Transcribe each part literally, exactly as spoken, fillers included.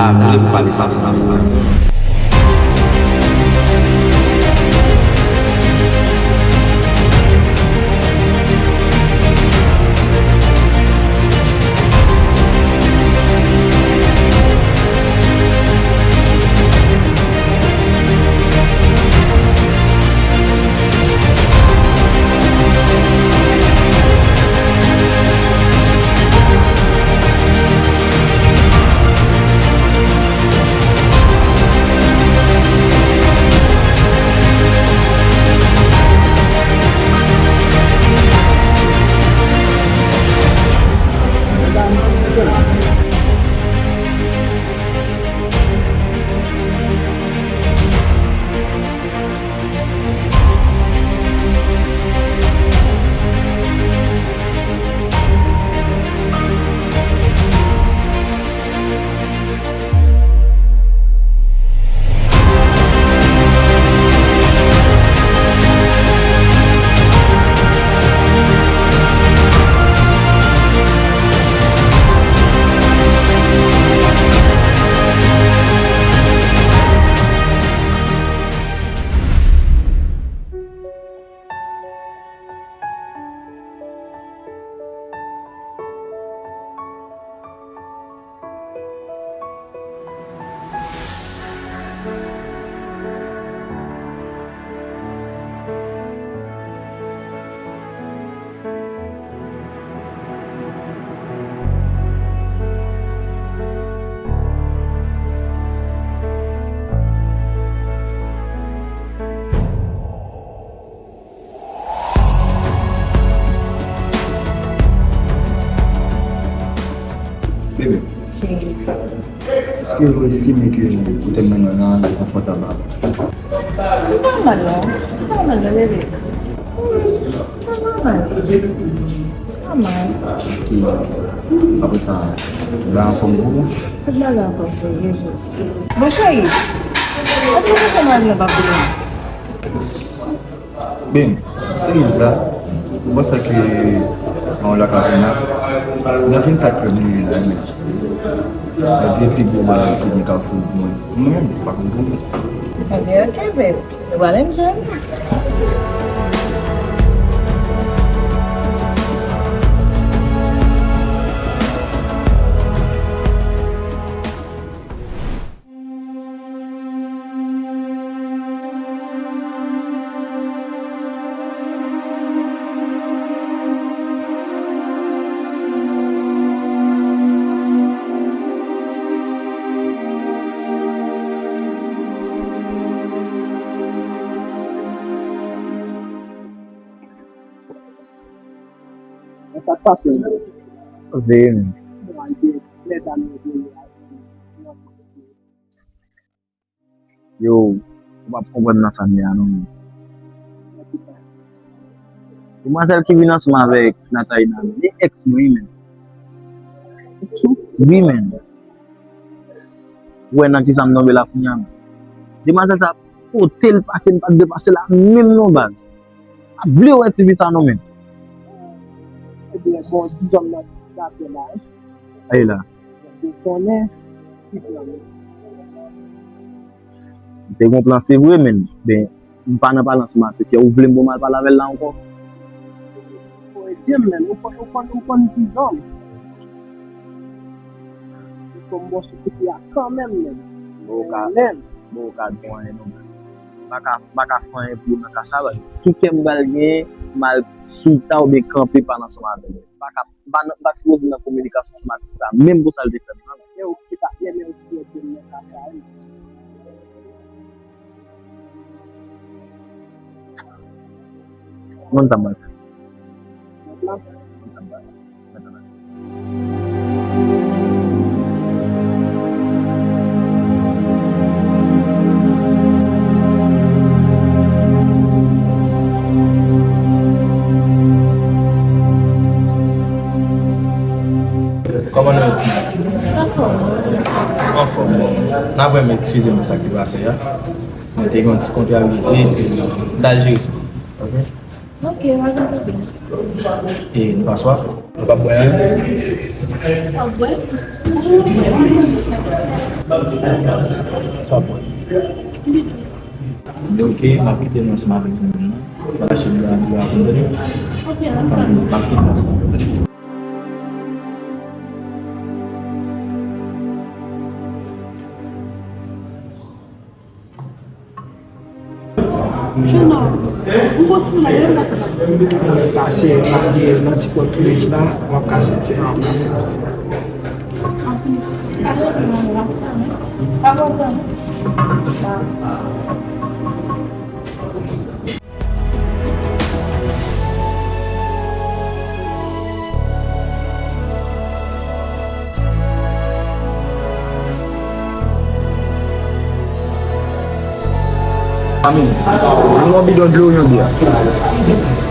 Ta vle m pale sa, sa, sa. Bebe, cheri, èske ou estime ke otèl mwen an li konfòtab? Li pa mal non. Li pa mal non, bebe. Hmm, li pa mal. Pa mal. Ok. Apre sa, ou la anfòm tou? Tout bagay anfòm, cheri, byen jwe. Bon, cheri, èske ou panse mwen al nan bab demen? Ben, se li sa. Ou panse ke yon lè ka vin la, nan vennkat lè nou ye la, men. Mwen di pi gwo bagay ki gen Kafou pou mwen. Mwen menm, pa konn pou mwen. Ebyen, ok, babe. Nou pral enjoy. Men sa k pase menm? Pase, men. Bon, ay gen ti medam yo vini a. Yo, ou p ap konprann nan sa m ye a non, men. Demwazèl ki vin ansanm avèk Natayna, li èks mwen wi, men. Wi, men. Ou wè nan kisa m tonbe la kounye a, men. Demwazèl sa, kote l pase, m pa t dwe pase la menm non, baz. Ap vle wè ti fi sa non, men. Ebyen, bon, dizon nan date la, wi. Ay la. Ou konnen ki plan. M te gon plan, se vre, men, ben, m pa nan pale ansanm avèk yo. Ou vle m bon m al pale avè l la ankò? Ou ede m, men. Ou konn, ou konn, ou konn dizon. Ou konn bon sou ti fi a kanmenm, men. Bon, ou ka, men. Bon, ou ka di anyen non, men. M pa ka, m pa ka fè anyen pou ou nan ka sa, baz. Ki kè m pral genyen, m al chita oubyen kanpe pale ansanm avè l. M pa ka, m pa nan, m pa sipoze nan kominikasyon ansanm ak sa, menm pou sa l te fè m nan. E ou ki pa, e men ou ki ede m nan ka sa, wi. Mwen ta mal fè. Mwen ta mal fè. Kòman nou ye, Tina? Anfòm. Anfòm, bon. N ap eskize m pou sa ki pase a. Mwen te gen yon ti kontrarye, m t al jere sa. Ok? Ok, pa gen pwoblèm. E nou pa swaf? Nou p ap bwè anyen? W ap bwè? Ou Ok, m ap kite nou ansanm avèk zanmi m nan. M ap chache nou nan biro a pou m tande. M ap kite nou ansanm avèk. Junior, m gon ti moun la, lè m ka fè bagay. Pase, malgre nan ti pòt tou la, w ap ka soti anba. Amen. Yon bidon dlo, yon byè.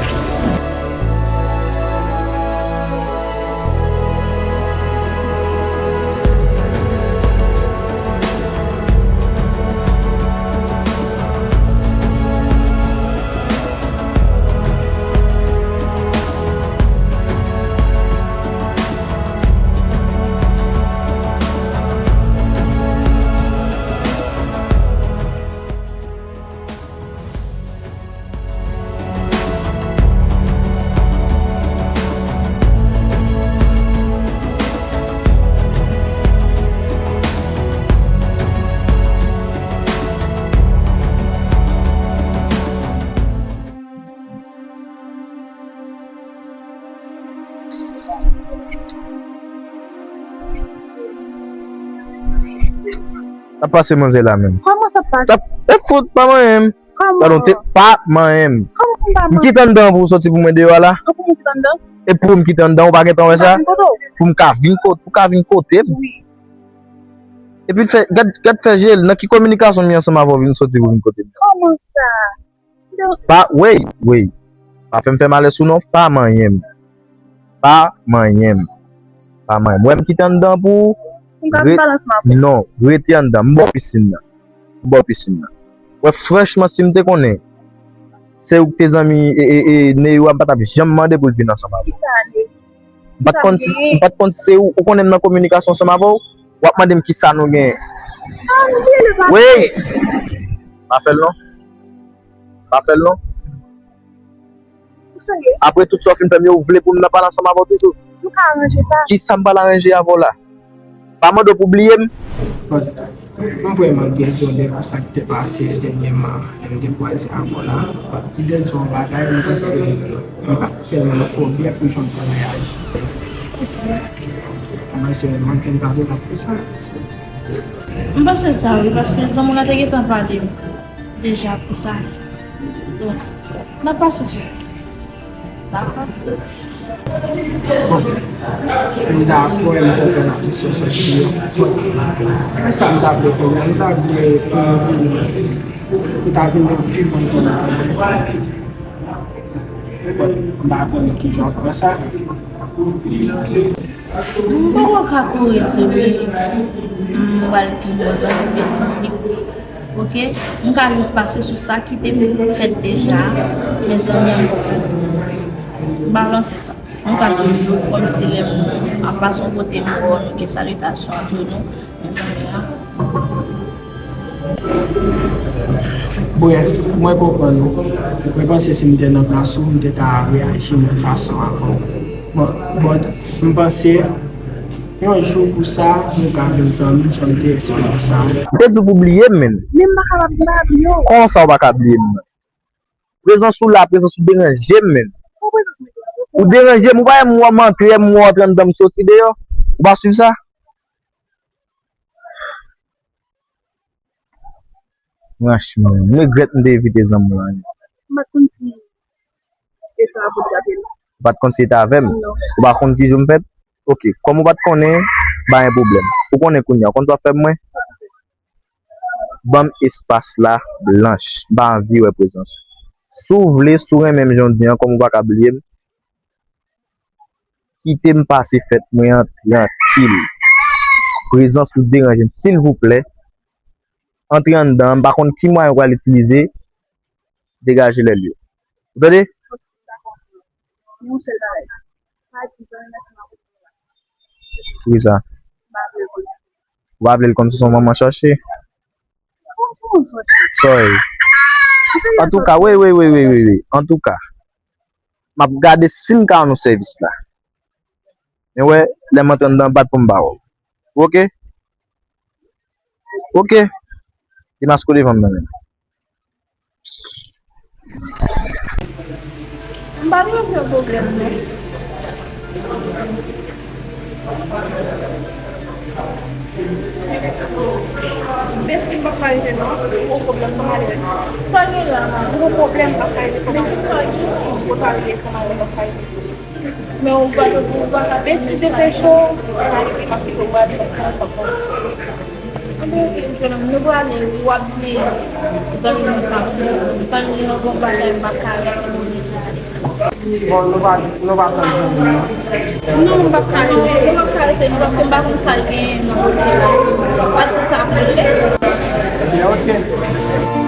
Sa pase manzè la menm. Kòman sa pase? Sa e fout pa manyen m. Kòman? Padon, te pa manyen m. Kòman m pa manyen? M kite anndan pou w soti pou mwen deyò a la. An pou m kite anndan? E pou m kite anndan, ou pa gentan wè sa? Pou m ka vin kote w? Pou m ka vin kote, pou ka vin kote m? Wi. Epi l fè, gad, gad fè je l, nan ki kominikasyon m ye ansanm avè w vin soti pou vin kote m? Kòman sa? Pa, wey, wey. Pa fè m fè malè sou non, pa manyen m. Pa manyen m. Pa manyen m. Ou wè m kite anndan pou ou? M ka vin pale ansanm avè w? Non, rete anndan. M bò pisin nan. M bò pisin nan. Wè, franchman, si m te konnen se ou ki te zanmi e, e, e Neyou a, m pa t ap janm mande pou l vin ansanm avè w. Ki sa, Neyou? M pa t konn si, m pa t konn si se ou, ou konnen m nan kominikasyon ansanm avè w, w ap mande m ki sa nou genyen. Ah, nou bliye le pa. Wi! Pa fè l non. Pa fè l non. Ou serye? Apre tout sa w fin fè m yo, ou vle pou m nan pale ansanm avè w toujou? Nou ka aranje sa. Ki sa m pral aranje avè w la? Pa mande w pou bliye m. But, m vrèman dezole pou sa k te pase dènyèman lè m te kwaze avè w la. But, pou m te di w yon bagay, m panse m pa t tèlman fò byen pou jan m te reyaji. M panse m ap jwenn padon pou sa. M panse sa wi, paske zanmi w la te gentan pale m deja pou sa. Donk, n ap pase sou sa. Dakò? Bon, m dakò, m konprann tout sa w sot di yo. Bon, men sa m ta vle konnen, m ta vle pou nou vin, pou ta vin yon pi bon zanmi kanmenm. Bon, m pa konnen kijan w pran sa. M poko ka kouri di wi, m pral pi bon zanmi, bèl zanmi. Oke? M ka jis pase sou sa ki te fèt deja, men zanmi an poko balanse sa. M ka toujou kòmsi lè m ap pase yon kote m wè w, nou gen salitasyon ant nou, men zanmi an. Brèf, mwen konprann ou. Mwen panse si m te nan plas ou, m te ka reyaji menm fason avè w. Bon, but, m panse yon jou pou sa, nou ka vin zanmi, jan m te espere sa. M te di w pou bliye m, menn. Men m pa kapab, m pa ka bliye w. Kòman sa w pa ka bliye m nan? Prezans ou la, prezans ou deranje m, menn. Ou prezans mwen deranje w? Ou deranje m, ou pa wè m wè m antre, m wè w antre anndan m soti deyò. Ou pa swiv sa? Franchman, m regrèt m te evite zanmi w la. M pa t konn si e sa pou t rape l. Ou pa t konn si e t avè m? Non. Ou pa konn ki jou m fèt? Oke, kòm ou pa t konnen, pa gen pwoblèm. Ou konnen kounye a, ou konn sa w ap fè pou mwen? Ban m espas la blanch. M pa anvi wè prezans ou. Si w vle, si w renmen m jan w di an, kòm ou pa ka bliye m, kite m pase fèt mwen an trankil. Prezans ou deranje m, silvouplè. Antre anndan an, m pa konn ki mwayen w pral itilize, degaje lè l yo. Ou tande? Yon sèl bagay. Pa di zanmi nan ki m ap retounen la. Poukisa? M pa vle. Ou pa vle l konn si se yon manman chache. Sorry. Antouka, wi, wi, wi, wi, wi, wi. Antouka, m ap gade si m ka rann ou sèvis la. Men wè, lè m antre anndan, bat pou m ba w. Oke? Oke. Demaske w devan m nan men m. M pa gen okenn pwoblèm, non. Mesi, m p ap ka rete, non. M gen pwoblèm, m pa ka rete. Sa gen la, m gen pwoblèm, m p ap ka rete. Sa gen, m pa ka rete. Men ou pa, ou pa ka, men si te fè cho, ou pa ka rete, m ap kite w ale. Anben, ok, jennonm, nou prale, w ap di zanmi nou sa. Zanmi nou gon bagay m pa ka rete. Bon, nou pa, nou pa tann zanmi nou. Non, m pa ka rete, m pa ka rete, non, paske m pa konn sa l genyen nan kote la. Pa di sa pou li. Ebyen, ok.